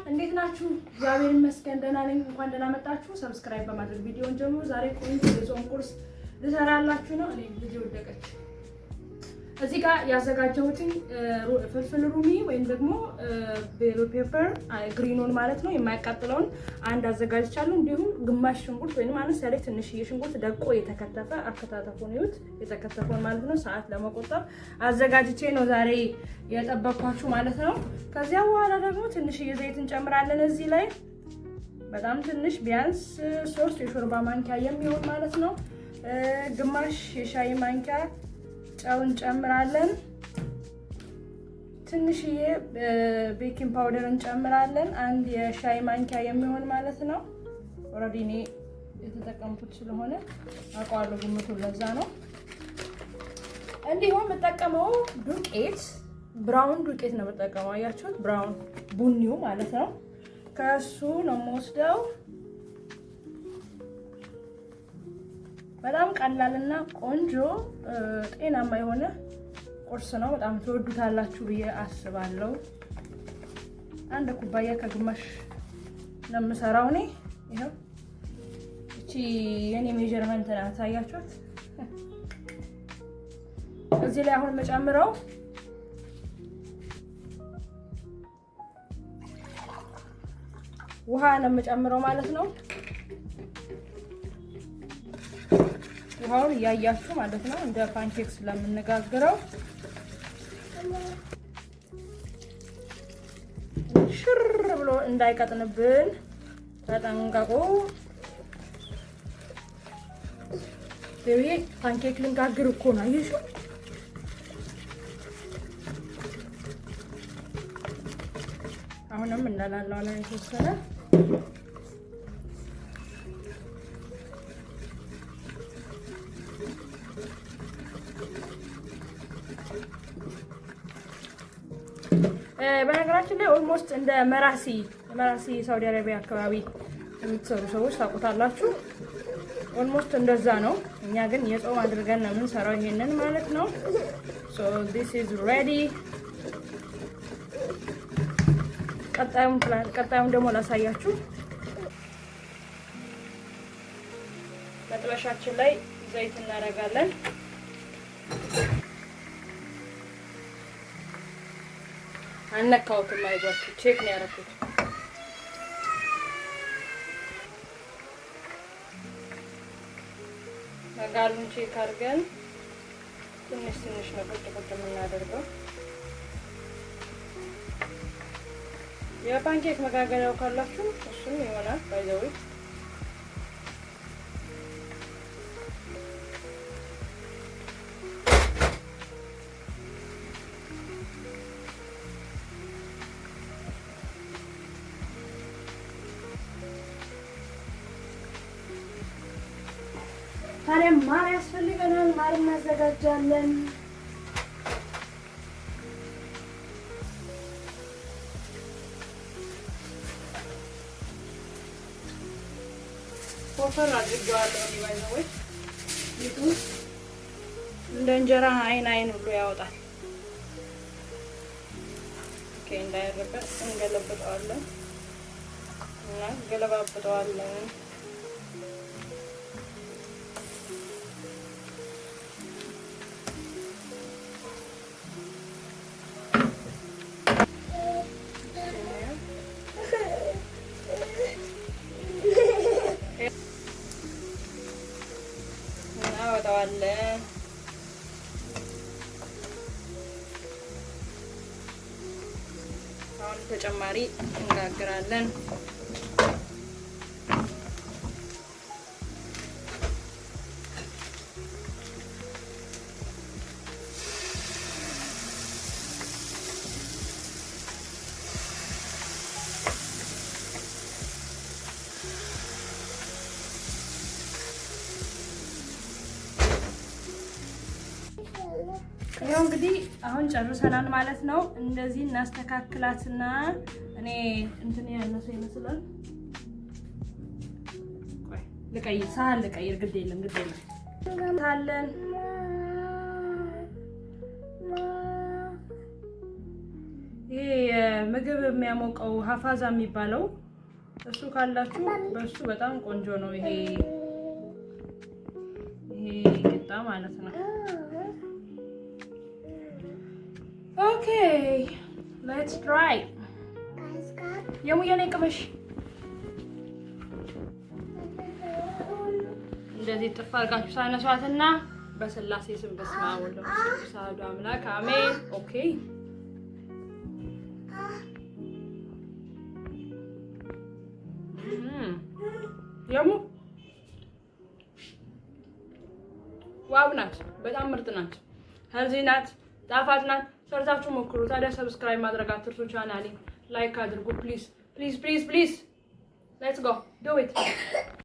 እንዴት ናችሁ? እግዚአብሔር ይመስገን ደህና ነኝ። እንኳን ደህና መጣችሁ። Subscribe በማድረግ ቪዲዮን ጀምሩ። ዛሬ ቆንጆ የጾም ቁርስ ልሰራላችሁ ነው። እኔ ልጅ ወደቀች። እዚህ ጋር ያዘጋጀሁትን فلفل رومي ወይም ደግሞ bell pepper green ኡን ማለት ነው የማያቃጥለውን አንድ አዘጋጅቻለሁ። እንዲሁም ግማሽ ሽንኩርት ወይም አነስ ያለ ትንሽዬ ሽንኩርት ደቆ የተከተፈ አከታተፉን ይዩት፣ የተከተፈውን ማለት ነው። ሰዓት ለመቆጠብ አዘጋጅቼ ነው ዛሬ የጠበኳችሁ ማለት ነው። ከዚያ በኋላ ደግሞ ትንሽዬ ዘይት እንጨምራለን እዚህ ላይ በጣም ትንሽ ቢያንስ 3 የሾርባ ማንኪያ የሚሆን ማለት ነው። ግማሽ የሻይ ማንኪያ ጨው እንጨምራለን። ትንሽዬ baking powder እንጨምራለን፣ አንድ የሻይ ማንኪያ የሚሆን ማለት ነው። Already እኔ የተጠቀምኩት ስለሆነ አውቀዋለሁ ግምቱን፣ ለዛ ነው። እንዲሁም የምጠቀመው ዱቄት brown ዱቄት ነው የምጠቀመው። አያችሁት? Brown ቡኒው ማለት ነው። ከሱ ነው የምወስደው። በጣም ቀላልና ቆንጆ ጤናማ የሆነ ቁርስ ነው። በጣም ትወዱታላችሁ ብዬ አስባለሁ። አንድ ኩባያ ከግማሽ ነው የምሰራው እኔ። ይኸው እቺ የኔ measurement ናት፣ አያችሁት? እዚህ ላይ አሁን የምጨምረው ውሃ ነው የምጨምረው ማለት ነው። ውሃውን እያያችሁ ማለት ነው። እንደ pancake ስለምንጋግረው ሽር ብሎ እንዳይቀጥንብን ተጠንቀቁ። ቤቢዬ pancake ልንጋግር እኮ ነው። አየሽው? አሁንም እናላለዋለን የተወሰነ። በነገራችን ላይ almost እንደ መራሲ፣ መራሲ ሳውዲ አረቢያ አካባቢ የምትሰሩ ሰዎች ታውቁታላችሁ። Almost እንደዛ ነው። እኛ ግን የጾም አድርገን ነው የምንሰራው ይሄንን ማለት ነው። So this is ready። ቀጣዩን ደግሞ ላሳያችሁ። መጥበሻችን ላይ ዘይት እናደርጋለን። አልነካሁትም፣ አይዟችሁ፣ check ነው ያደረኩት። መጋሉን check አድርገን ትንሽ ትንሽ ነው ቁጭ ቁጭ የምናደርገው። የ pancake መጋገሪያው ካላችሁ እሱም ይሆናል by the way። ታዲያ ማር ያስፈልገናል። ማር እናዘጋጃለን። ወፈር አድርጌዋለሁ። እኔ by the way ሊጡ እንደ እንጀራ አይን አይን ብሎ ያወጣል። Okay፣ እንዳያርበት እንገለብጠዋለን እና ገለባብጠዋለን። እናወጣዋለን። አሁን ተጨማሪ እንጋግራለን። ይኸው እንግዲህ አሁን ጨርሰናል ማለት ነው። እንደዚህ እናስተካክላትና እኔ እንትን ያነሰ ይመስላል። ቆይ ልቀይር፣ ሳህን ልቀይር። ግድ የለም፣ ግድ የለም ታለን። ይሄ የምግብ ምግብ የሚያሞቀው ሀፋዛ የሚባለው እሱ ካላችሁ በሱ በጣም ቆንጆ ነው። ይሄ ቂጣ ማለት ነው። Okay, let's try. የሙየኔ ቅመሽ። እንደዚህ ጥፍ አድርጋችሁ ሳነሷትና በስላሴ ስም፣ በስመ አብ ወወልድ ወመንፈስ ቅዱስ አሐዱ አምላክ አሜን። Okay, የሙ wow ናት። በጣም ምርጥ ናት። Healthy ናት፣ ጣፋጭ ናት። ሰርታችሁ ሞክሩ። ታዲያ subscribe ማድረግ አትርሱ። ቻናሌ like አድርጉ please, please, please, please. Let's go do it.